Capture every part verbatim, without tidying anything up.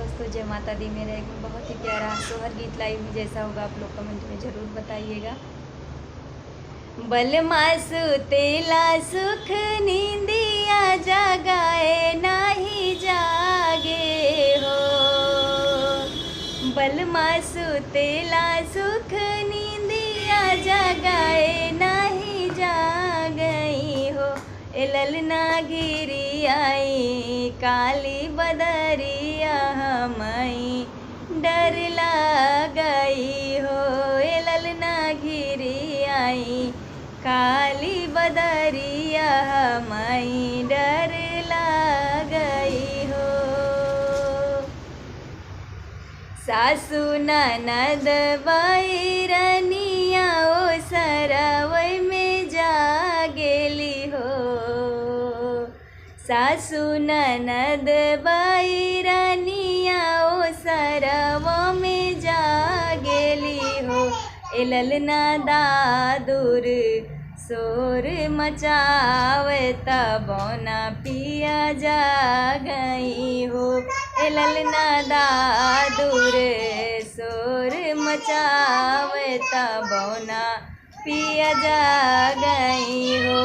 दोस्तों, जय माता दी। मेरा एक बहुत ही प्यारा सोहर गीत लाई हूँ, जैसा होगा आप लोग कमेंट में ज़रूर बताइएगा। बलमा सुतेला सुख नींदिया जगाए नाही जागे हो। बलमा सुतेला सुख नींदिया जगाए नाही जागई हो। ए ललना घिरी आई काली बदरिया हमई डर लागई हो। ए ललना घिरी आई काली बदरिया हमई डर लागई हो। सासु ननद बैरनिया ओ सरवै में जागेली हो। सासु ननद बैरनिया ओ सरवो में जागेली हो। ए ललना दादुर सोर मचावे तबो ना पिया जागई हो। ए ललना दादुर सोर मचावे तबो ना पिया जागई हो।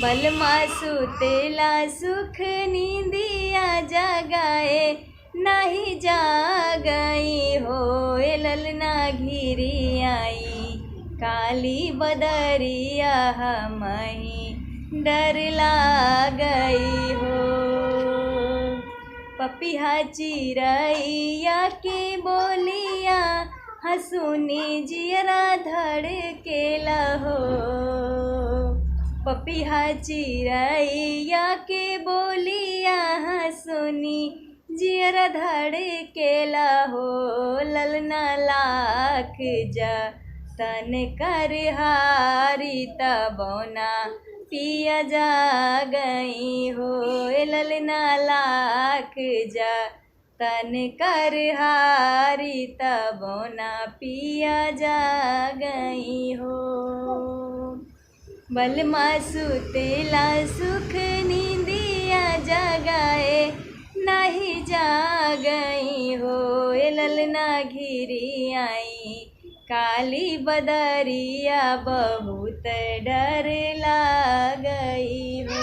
बलमा सुतेला सुख नींदिया जगाए नाही जागई हो। ए ललना घिरी आई काली बदरिया हमई डर लागई हो। पपिहा चिरैया के बोलिया हंसुनी जियरा धड़केला हो। पपिहा चिरैया के बोलिया हंसुनी जियरा धड़केला हो। ललना लाख जा तन कर हारी तबो ना पिया जागई हो। ए ललना लाख जा तन कर हारी तबो ना पिया जागई हो। बलमा सुतेला सुख नींदिया जगाए नाही जागई हो। ए ललना घिरी आई काली बदरिया बहुत डर लागई हो।